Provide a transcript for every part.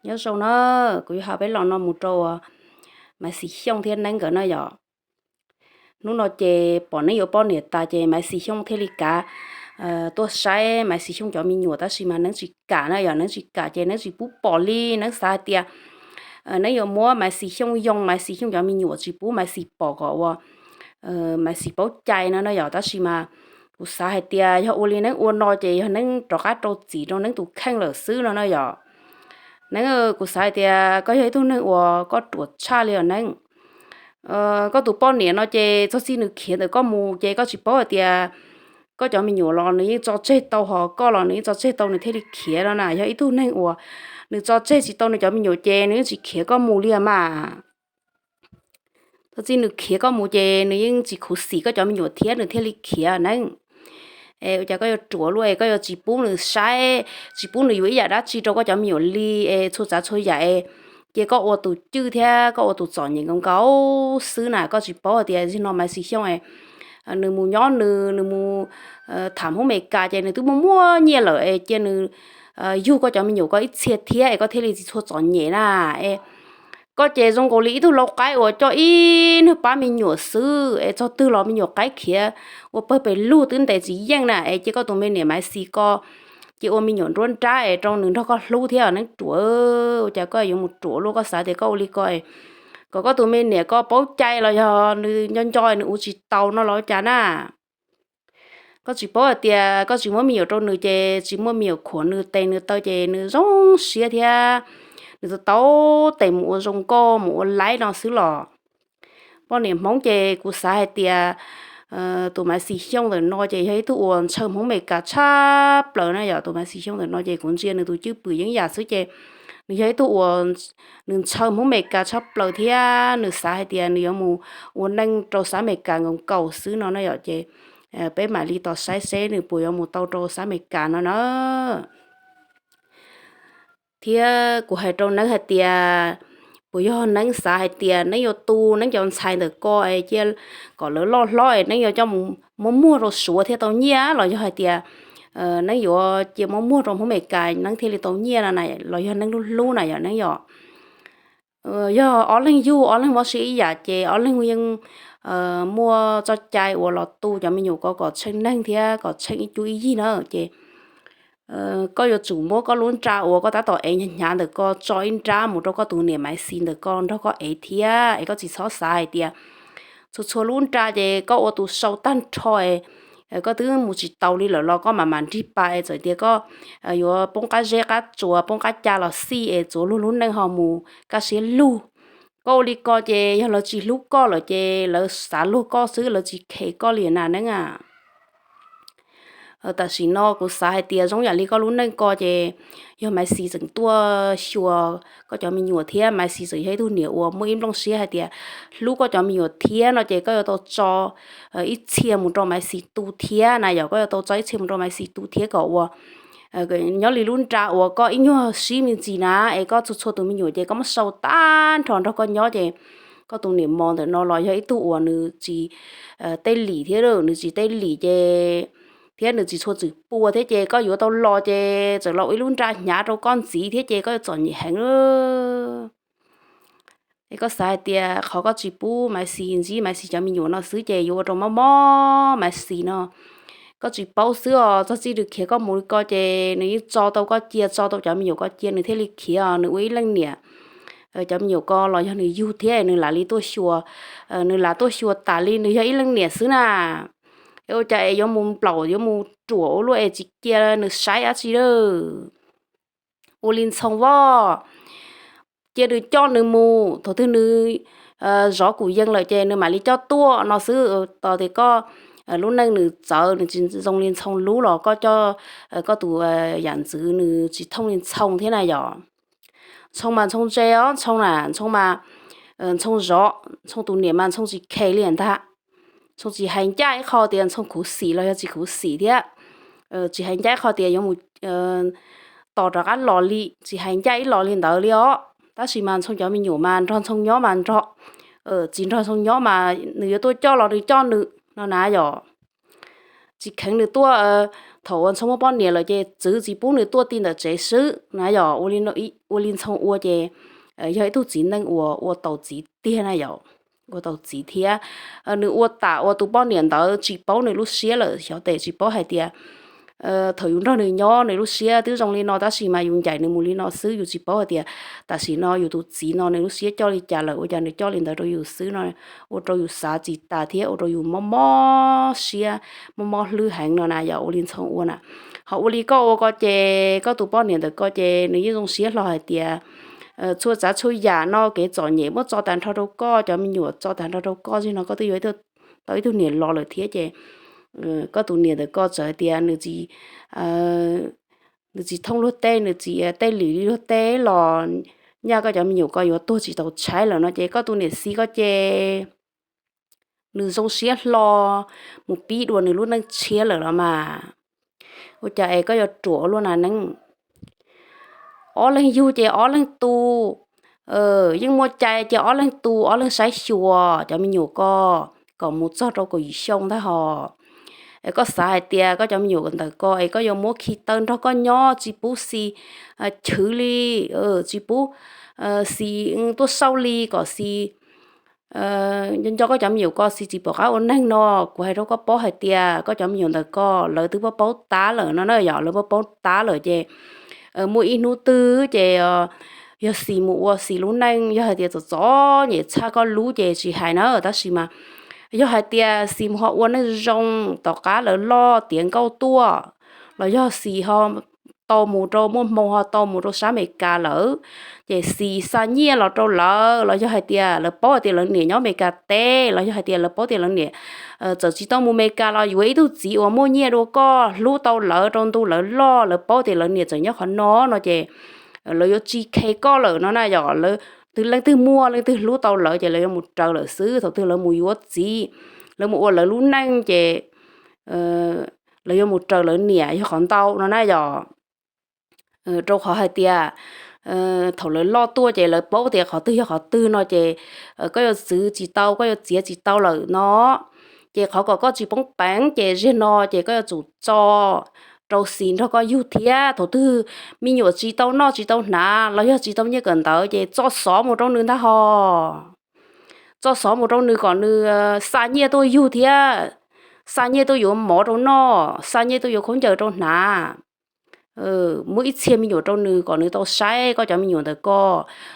Nyob zoo na, kuv yuav hais peb los no mus rau Maiv Xis Xyooj thiab Neeb nkawd na yom. Hnub no ces pom Neeb yuav poj niam tas ces Maiv Xis Xyooj thiaj li kav tuaj saib Maiv Xis Xyooj cov me nyuam, tab sis mas Neeb tsis kam na yom, Neeb tsis kam ces Neeb tsis pub pom li. Neeb xav hais tias Neeb yuav muab Maiv Xis Xyooj yoo, Maiv Xis Xyooj cov me nyuam tsis pub Maiv Xis pom kom ua Maiv Xis paub cai no na yom. Tab sis mas kuv xav hais tias yog ua li Neeb ua no ces yog Neeb rov qab rau txim rau Neeb tus kheej lawm xwb no na yom. Neeb, kuv xav hais tias koj yog ib tug neeg uas koj ruam tshaj li os Neeb. Koj tus poj niam no ces txog txij nws khiav ntawm koj mus ces koj tsis paub hais tias koj cov me nyuam los nws yeej tso tseg tau, ho koj los nws yeej tso tseg tau nws thiaj li khiav no na. Yog ib tug neeg uas nws tso tseg tsis tau nws cov me nyuam ces nws yeej tsis khiav koj mus li mas. Txog txij nws khiav koj mus ces nws yeej tsis khuv xim koj cov me nyuam thiab nws thiaj li khiav Neeb. Es ua cas koj yuav ruam luaj es koj yuav tsis pub nws saib, tsis pub nws yuav ib yam dab tsi rau koj cov me nyuam li, es txhua tsav txhua yam es cia koj ua tus cwj thiab koj ua tus txom nyem nkaus nkaus xwb na. Koj tsis paub hais tias zaum no Maiv Xis Xyooj es nws mus nyob nws, nws mus tham Hmoob Mes Kas ces nws twb muaj muaj nyiaj lawm es cia nws yug koj cov me nyuam koj ib txhia thiab es koj thiaj li tsis txhob txom nyem na. Es koj ces zoo nkaus li ib tug lau qaib uas coj ib niag pab me nyuam xwb es txog twg los me nyuam qaib khiav ua pawg pes lug twb ntes tsis yeej na. Es cia koj tus me niam Maiv Xis ko cia ua me nyuam nruab nrab es rau nws nrog koj hlub thiab Neeb ruam. Ua cas koj yuav mus ruam luaj, koj xav tias koj ua li ko kom koj tus me niam ko paub cai los yog nws nco nco nws ua tsis tau no los ua cas na. Koj tsis paub hais tias koj tsis muab me nyuam rau nws ces tsis muaj me nyuam khuam nws tes nws taw ces nws zoo siab thiab nws tau tau tes mus ua zoo nkauj mus ua laib no xwb los. Poj niam Hmoob ces kuv xav hais tias tus Maiv Xis Xyooj ntawm no ces yog ib tug uas ntshaw Hmoob Mes Kas tshaj plaws na yom. Tus Maiv Xis Xyooj ntawm no ces kuv ntsia nws tus cwj pwm yeeb yam xwb ces nws yog ib tug uas nws ntshaw Hmoob Mes Kas tshaj plaws thiab nws xav hais tias nws yuav mus ua neej rau xav Mes Kas nkaus nkaus xwb no na yom. Ces peb mam li tos saib seb nws puas yuav mus tau rau xav Mes Kas no na. Thiab kuv hais rau Neeb hais tias puas yog Neeb xav hais tias Neeb yuav tu Neeb cov ntxhais ntawm ko es cia kom lawv loj hlob es Neeb yuav coj mus muab muag rau Suav thiaj tau nyiaj los yog hais tias Neeb yuav cia muab muag rau Hmoob Mes Kas Neeb thiaj li tau nyiaj no na, los yog Neeb lub hlub na yom Neeb yom. Yog ob leeg yug ob leeg mob siab ib yam ces ob leeg yeej muaj txoj cai uas los tu cov me nyuam ko kom tsheej neeg thiab kom tsheej ib cuab ib yig na. Ces koj yuav tsum muab koj lub nra uas koj tab tom ev hnyav hnyav ntawm ko tso ib nrab mus rau koj tus niam Maiv Xis ntawm ko nrog koj ev thiab es koj tsis txhob xav hais tias txhua txhua lub nra ces koj ua tus sau tag nrho es koj twb mus tsis taus li lawm los koj mam mam nrig pas es txawm tias koj yuav poob qab zeb qab tsuas poob qab ca los xij es txuas luag lub neej ho mus kaj siab lug. Koj ua li ko ces yog lawv tsis hlub koj lawm ces lawv xav luag koj xwb, lawv tsis khes koj li na Neeb a. Tam sim no kuv xav hais tias zoo yam li koj lub neej ko ces yog Maiv Xis tseem tuaj xyuas koj cov me nyuam thiab Maiv Xis tseem yog ib tug niam uas muaj ib nplooj siab hais tias hlub koj cov me nyuam thiab no ces koj yuav tau tso ib txhia mus rau Maiv Xis tu thiab na yom. Koj yuav tau tso ib txhia mus rau Maiv Xis tu thiab kom ua nyob li lub nra uas koj ib nyuag sib me ntsis na es koj txhua txhua tus me nyuam ces koj muab sau tag nrho nrog koj nyob ces koj tus niam mos ntawm no los yog ib tug uas nws tsis tej lim thiab, nws tsis tej lim ces thiab nws tsis txhua txwm pua thiab ces koj yuav tau los ces txawm los ua ib lub nra hnyav rau koj ntxiv thiab ces koj yuav txom nyem heev. Es koj xav hais tias qhov koj tsis pub Maiv Xis ntsib Maiv Xis cov me nyuam no xwb ces yuav ua rau mob mob Maiv Xis no. Koj tsis paub xwb os, txog txij nws khiav koj mus li ko ces nws yeej tso tau koj cia, tso tau cov me nyuam koj cia nws thiaj li khiav os. Nws ua ib leej niam, cov me nyuam ko los yog nws yug thiab nws lam li tuaj xyuas, nws lam tuaj xyuas tas li nws yog ib leej niam xwb na. Es ua cas es yuav mus nplaum yuav mus ruam ua luaj es tsis cia nws saib dab tsi lawm. Ua li Ntxhoo Voj, cia nws coj nws mus, thaum twg nws zov kuv yees lawm ces nws mam li coj tuaj no xwb. Tos tias koj lub neej nws txawv nws tsis zoo li Ntxhoo lub los koj coj koj tus yam ntxwv nws tsis thooj li Ntxhoo thiab na yom. Ntxhoo mas Ntxhoo ntse os, Ntxhoo na, Ntxhoo mas Ntxhoo zov, Ntxhoo tus niam mas Ntxhoo tsis khes li ntag. Ntxhoo tsis hais ncaj ib qho tias Ntxhoo khuv xim los yog tsis khuv xim thiab. Tsis hais ncaj ib qho tias yuav mus tos rov qab los li, tsis hais ncaj ib los li ntawd li os. Tab sis mas Ntxhoo cov me nyuam mas nrog Ntxhoo nyob mas nrog, tsis nrog Ntxhoo nyob mas nws yuav tuaj coj los nws coj nws no na yom. Tsis kheev nws tuaj thaum uas Ntxhoo muaj poj niam lawm ces txwv tsis pub nws tuaj ti ntawm tsev xwb na yom. Ua li Ntxhoo ua ces yog ib tug txiv neej uas ua taus txiv tiag na yom, ua taus txiv thiab. Nws ua tam uas tus poj niam ntawd tsis paub nws lub siab lawm, xyov tes tsis paub hais tias thaum yus nrog nws nyob nws lub siab twb zoo li no tab sis mas yus ncaim nws mus li no xwb, yus tsis paub hais tias tam sim no yus tus txiv no nws lub siab coj li cas lawm, ua cas nws coj li ntawd rau yus xwb no, ua rau yus xav tsis tas thiab ua rau yus mob mob siab, mob mob hlwb heev no na yom. Ua li Ntxhoo ua na. Ho ua li koj ua ko ces koj tus poj niam ntawm ko ces nws yeej zoo siab hlo hais tias txhua tsav txhua yam no kev txom nyem muab tso tag nrho rau koj, cov me nyuam tso tag nrho rau koj, zim no koj twb yuav tau ib tug niam los lawm thiab ces koj tus niam ntawm ko txawm hais tias nws tsis nws tsis thooj luag tej, nws tsis tej lim li luag tej los nyaj koj cov me nyuam ko yuav tuag tsis tau tshaib lawm no ces koj tus niam Xis ko ces nws zoo siab hlo mus pib dua nws lub neej tshiab lawm los mas. Ua cas es koj yuav ruam ua luaj na neeb? Ob leeg yug ces ob leeg tu, yeej muaj cai ces ob leeg tu ob leeg saib xyuas cov me nyuam ko kom mus txog rau kaum yim xyoo ntag hos. Es koj xav hais tias koj cov me nyuam ntawm ko es koj yuav muab khi taw nrog koj nyob tsis pub Xis chwv li, tsis pub Xis tuaj xauj li kom Xis nco nco koj cov me nyuam ko Xis tsis pom qab ua neeg no. Kuv hais rau koj paub hais tias koj cov me nyuam ntawm ko lawv twb paub paub tab lawm no na yom, lawv paub paub tab lawm ces muaj ib hnub twg ces yog Xis mus ua Xis lub neej, yog hais tias txom txom nyem tshaj koj lub ces tsis hais na, tab sis mas yog hais tias Xis mus ho ua neej zoo tom qab lawv loj tiav nkauj tuaj, los yog Xis ho tau mus rau muaj hmoo ho tau mus rau sab Amelikas lawm, ces Xis xa nyiaj los rau lawv, los yog hais tias lawv paub hais tias lawv niam nyob Amelikas teb, los yog hais tias lawv paub tias lawv niam txawm tsis tau mus Amelikas los yuav ib tug txiv uas muaj nyiaj dua koj, hlub tau lawv rau ntu lawv loj, lawv paub tias lawv niam txawm nyob qhov no no ces lawv yuav tsis khes koj lawm no na yom. Lawv twg leej twg muaj leej twg hlub tau lawv ces lawv yuav mus raws lawm xwb. Thaum twg lawv mus yuav txiv, lawv mus ua lawv lub neej ces lawv yuav mus raws lawv niam yog qhov ntau no na yom. Rau qhov hais tias thaum lawv loj tuaj ces lawv paub tias qhov twg yog qhov twg no ces koj yuav txwv tsis tau, koj yuav txiav tsis tau lawm no. Ces qhov kom koj tsis poob peev ces ziag no ces koj yuav tsum tso rau Xis nrog koj yug thiab. Thaum twg me nyuam tsis tau noj tsis tau hnav los yog tsis tau nyiaj kawm ntawv ces tso xov mus rau nws ntag hos. Tso xov mus rau nws kom nws xa nyiaj tuaj yug thiab, xa nyiaj tuaj yuav mov rau noj, xa nyiaj tuaj yuav khaub ncaws rau hnav. Muab ib txhia me nyuam rau nws kom nws tau saib koj cov me nyuam ntawm ko,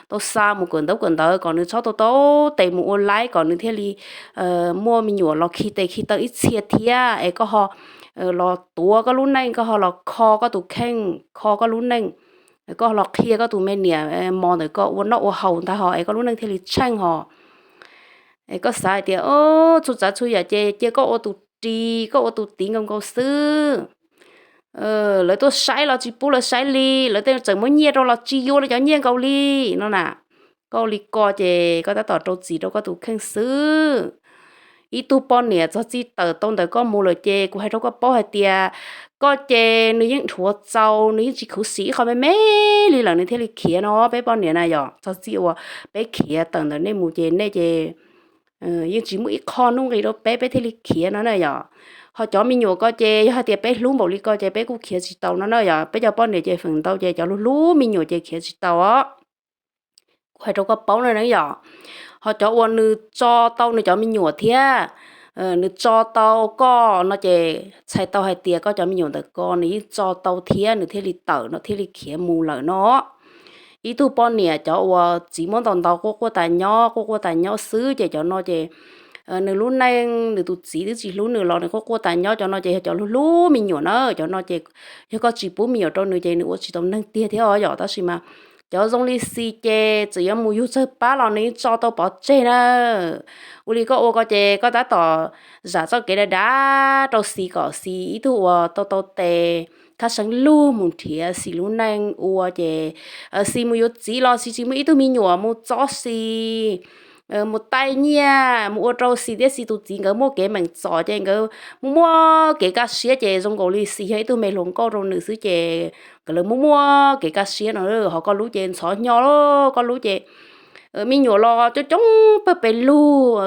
tau xa mus kawm ntaub kawm ntawv kom nws txhob tau tau tes mus ua laib, kom nws thiaj li muaj me nyuam los khi tes khi taw ib txhia thiab es koj ho los tuav koj lub neej, koj ho los kho koj tus kheej, kho koj lub neej, koj ho los qhia koj tus me niam mos ntawm ko ua noj ua haus ntag hos es koj lub neej thiaj li tsheej hos. Es koj xav hais tias txhua tsav txhua yam ces cia koj ua tus ris, koj ua tus tiv nkaus nkaus xwb. Lawv tuaj saib los tsis pub lawv saib li, lawv tej txawm muab nyiaj rau los tsis yuav lawv cov nyiaj nkaus li no na. Koj ua li ko ces koj tab tom rau txim rau koj tus kheej xwb. Ib tug poj niam txog txij tawm tau ntawm koj mus lawm ces kuv hais rau koj paub hais tias koj ces nws yeej dhuav txaus, nws yeej tsis khuv xim ib qho me me li lawm nws thiaj li khiav no. Peb poj niam na yom, txog txij uas peb khiav tawm ntawm nej mus ces nej ces yeej tsis muaj ib qho nuj nqis rau peb, peb thiaj li khiav no na yom. Ho cov me nyuam ko ces yog hais tias peb hlub npaum li ko ces peb kuj khiav tsis tau no na yom. Peb cov poj niam ces feem ntau ces cov hlub hlub me nyuam ces khiav tsis tau os. Kuv hais rau koj paub na yom. Ho cov uas nws tso tau nws cov me nyuam thiab nws tso tau koj no ces txhais tau hais tias koj cov me nyuam ntawm ko nws yeej tso tau thiab nws thiaj li tawm no thiaj li khiav mus lawm no. Ib tug poj niam cov uas txiv muab ntaus ntaus quaj quaj tas nyob quaj quaj tas nyob xwb ces cov no ces nws lub neej nws tus txiv twb tsis hlub nws los nws quaj quaj tas nyob, cov no ces yog cov hlub hlub me nyuam na. Cov no ces yog koj tsis pub me nyuam rau nws ces nws ua tsis tau neeg tiag thiab os yom. Tab sis mas cov zoo li Xis ces txawm yuav mus yug tsawg pab los nws yeej tso tau pov tseg na. Ua li koj ua ko ces koj tab tom zam txoj kev dav dav rau Xis kom Xis ib tug uas tau tau tes thab seeb lug mus nrhiav Xis lub neej ua ces Xis mus yuav txiv los Xis tsis muaj ib tug me nyuam mus txob Xis, mus taij nyiaj mus ua rau Xis thiab Xis tus txiv nkawd muaj kev meem txom ces nkawd muaj muaj kev kaj siab ces zoo nkaus li Xis yog ib tug me hluas nkauj rau nws xwb ces nkawd lawv muaj muaj kev kaj siab no. Ho koj lub ces ntxhov hnyo, koj lub ces Me nyuam los coob coob pawg pes lug,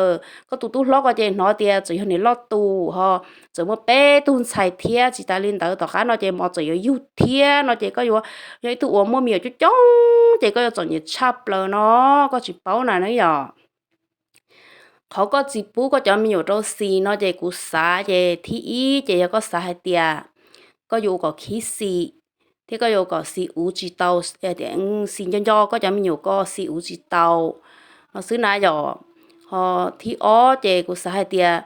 koj tus tub hlob ko ces hnov tias txawm yog niam loj tus ho, txawm muaj peb tug ntxhais thiab. Tsis tas li ntawd tom qab no ces mos txawm yuav yug thiab no ces koj yuav yog ib tug uas muaj me nyuam coob coob ces koj yuav txom nyem tshaj plaws no, koj tsis paub na ne yom. Qhov koj tsis pub koj cov me nyuam rau Xis no ces kuv xav ces thib ib ces yog koj xav hais tias koj yuav ua kom khib Xis, thiab koj yuav ua kom Xis uv tsis tau, Xis nco nco koj cov me nyuam ko Xis uv tsis tau no xwb na yom. Ho thib ob ces kuv xav hais tias,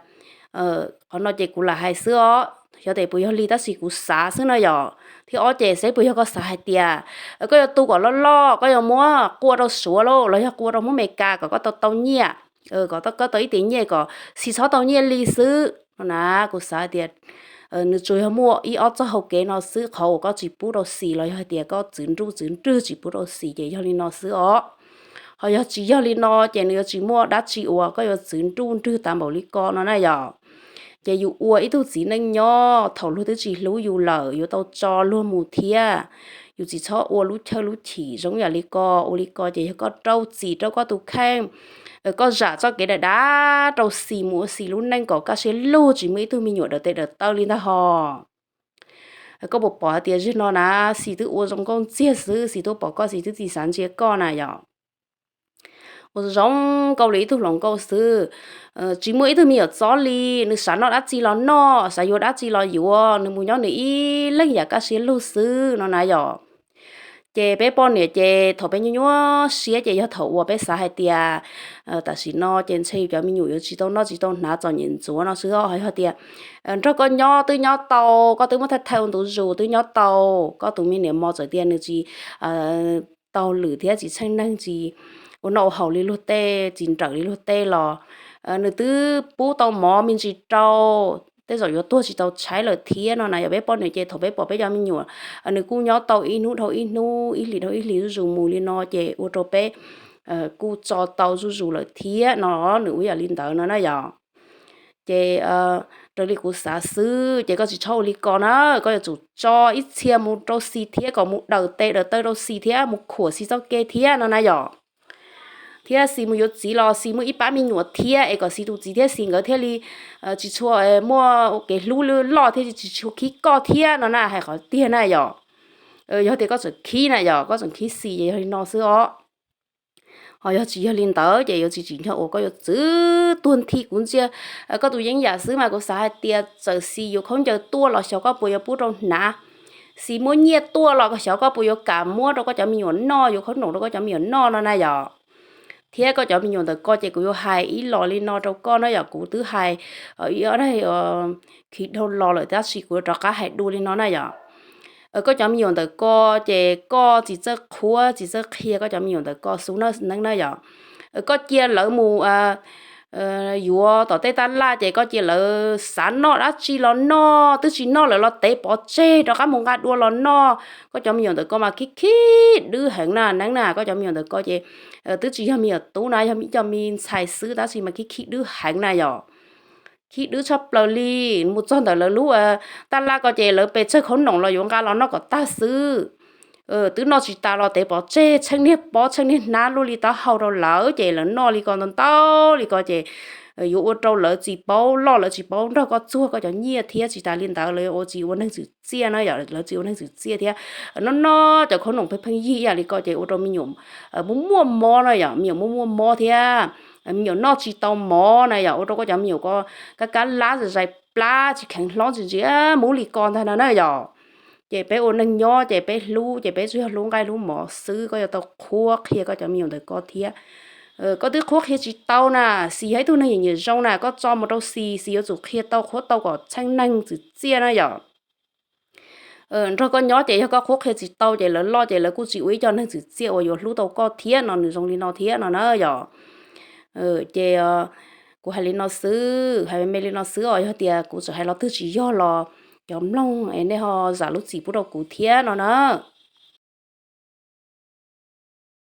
qhov no ces kuv lam hais xwb os, xyov tes puas yog li tab sis kuv xav xwb no yom. Thib ob ces saib puas yog koj xav hais tias koj yuav tu kom loj loj, koj yuav muab qua rau Suav lauj los yog qua rau Hmoob Amelikas kom koj tau tau nyiaj, kom koj tau ib tias nyiaj kom Xis txhob tau nyiaj li xwb no na. Kuv xav tias nws tsuas yog muaj ib ob txoj hau kev no xwb, qhov uas koj tsis pub rau Xis los yog hais tias koj txwv nruj txwv nrwg tsis pub rau Xis ces yog li no xwb os. Ho yog tsis yog li no ces nws yuav tsis muaj dab tsi uas koj yuav txwv nruj nrwg tas npaum li ko no na yom. Ces yus ua ib tug txiv neej nyob thaum luag twb tsis hlub yus lawm yuav tau tso luag mus thiab. Yus tsis txhob ua lub chawj lub chim zoo yam li ko, ua li ko ces yog koj rau txim rau koj tus kheej, koj zam txoj kev dav dav rau Xis mus ua Xis lub neej kom kaj siab lug tsis muaj ib tug me nyuam daws tes daws taw li ntag ho. Koj puas pom hais tias zaum no na, Xis twb ua zoo nkauj ntxiag xwb, Xis twb pom koj, Xis twb tsis xav ntsia koj na yom. Ua zoo nkauj li ib tug hluas nkauj xwb, tsis muaj ib tug me nyuam txob li, nws xav noj dab tsi los noj, xav yuav dab tsi los yuav, nws mus nyob nws ib leeg yam kaj siab lug xwb no na yom. Ces peb poj niam ces thaum peb nyuaj nyuaj siab ces yog thaum uas peb xav hais tias tam sim no ces ntshe yus cov me nyuam yuav tsis tau noj tsis tau hnav txom nyem ntxuav no xwb os. Yog tias nrog koj nyob twb nyob tau, koj twb muab thaij thaij ua ntu zus twb nyob tau, koj tus me niam mos txawm tias nws tsis taug lwm thiab tsis txheej neeg, tsis ua noj ua haus li luag tej, tsis nrawm li luag tej los nws twb pub tau mov me ntsis rau, tej zaum yuav tuag tsis tau tshaib lawm thiab no na. Yog peb poj niam ces thaum peb pom peb cov me nyuam nws kuj nyob tau ib hnub dhau ib hnub, ib hlis dhau ib hlis zuj zus mus li no ces ua rau peb kuj tso tau zuj zus lawm thiab no, nws ua yam li ntawd no na yom. Ces raws li kuv xav xwb ces koj tsis txhob ua li ko na, koj yuav tsum tso ib txhia mus rau Xis thiab kom mus daws tes daws taw rau Xis thiab mus khuam Xis txoj kev thiab no na yom. Thiab Xis mus yuav txiv los Xis muaj ib pab me nyuam thiab es kom Xis tus txiv thiab Xis nkawd thiaj li tsis tshua muaj kev hlub loj thiab tsis tshua khib koj thiab no na, hais qhov tiag na yom. Yog tias koj tseem khib na yom, koj tseem khib Xis ces yog li no xwb os. Ho yog tsis yog li ntawd ces yuav tsis tsim nyog uas koj yuav txwv tuag nthi. Kuv ntsia koj tus yeeb yam xwb mas kuv xav hais tias txawm Xis yuav khaub ncaws tuaj los xyov koj puas yuav pub rau hnav, Xis muab nyiaj tuaj los xyov koj puas yuav kam muab rau koj cov me nyuam noj, yuav khaub noom rau koj cov me nyuam noj no na yom. Thiab koj cov me nyuam ntawm ko ces kuv yuav hais ib los li no rau koj na yom, kuv twb hais ib ob daim khiv dhau los lawm tab sis kuv yuav rov qab hais dua li no na yom. Koj cov me nyuam ntawm ko ces koj tsis txawj qhuab tsis txawj qhia koj cov me nyuam ntawm ko xub neej na yom. Koj cia lawv mus yuav tom tej taj laj ces koj cia lawv xav noj dab tsi los noj, twb tsis noj lawv los tev pov tseg rov qab mus nqa dua los noj. Koj cov me nyuam ntawm ko mas khib khib dwb heev na neeb na, koj cov me nyuam ntawm ko ces twb tsis yog me nyuam tub na, yog ib co me ntxhais xwb tab sis mas khib khib dwb heev na yom. Khib dwb tshaj plaws li, mus txog ntawm lawv lub taj laj ko ces lawv pes tsawg khaub noom los yuav nqa los noj kom tag xwb. Twb noj tsis tas los tev pov tseg tsheej niag pob tsheej niag hnab luaj li taub hau rau lawv ces lawv noj li ko ntau ntau li ko ces yuav ua rau lawv tsis paub loj lawv tsis paub nrog koj txuag koj cov nyiaj thiab tsis tas li ntawd lawv ua tsis ua neeg txwm txiaj na yom, lawv tsis ua neeg txwm txiaj thiab noj noj cov khaub noom pheej pheej yig ib yam li ko ces ua rau me nyuam muaj muaj mob na yom, me nyuam muaj muaj mob thiab me nyuam noj tsis tau mov na yom, ua rau koj cov me nyuam ko kab kab lab zais plab tsis kheev hlob ntsis ntsis mub li ko ntag no na yom. Ces peb ua neeg nyob ces peb hlub ces peb tsuas yog hlub nqaij hlub mov xwb, koj yuav tau qhuab qhia koj cov me nyuam ntawm ko thiab. Koj twb qhuab qhia tsis tau na, Xis yog ib tug neeg nyiam nyiam zoo na, koj tso mus rau Xis, Xis yuav tsum qhia tau qhuab tau kom tsheej neeg txwm txiaj na yom. Nrog koj nyob ces yog koj qhuab qhia tsis tau ces lawv loj ces lawv kuj tsis ua ib co neeg txwm txiaj uas yuav hlub tau koj thiab no, nws zoo li no thiab no na yom. Ces kuv hais li no xwb, hais me me li no xwb os, yog tias kuv txawm hais lo twg tsis yog los cov mloog es nej ho zam lub txim pub rau kuv thiab no na.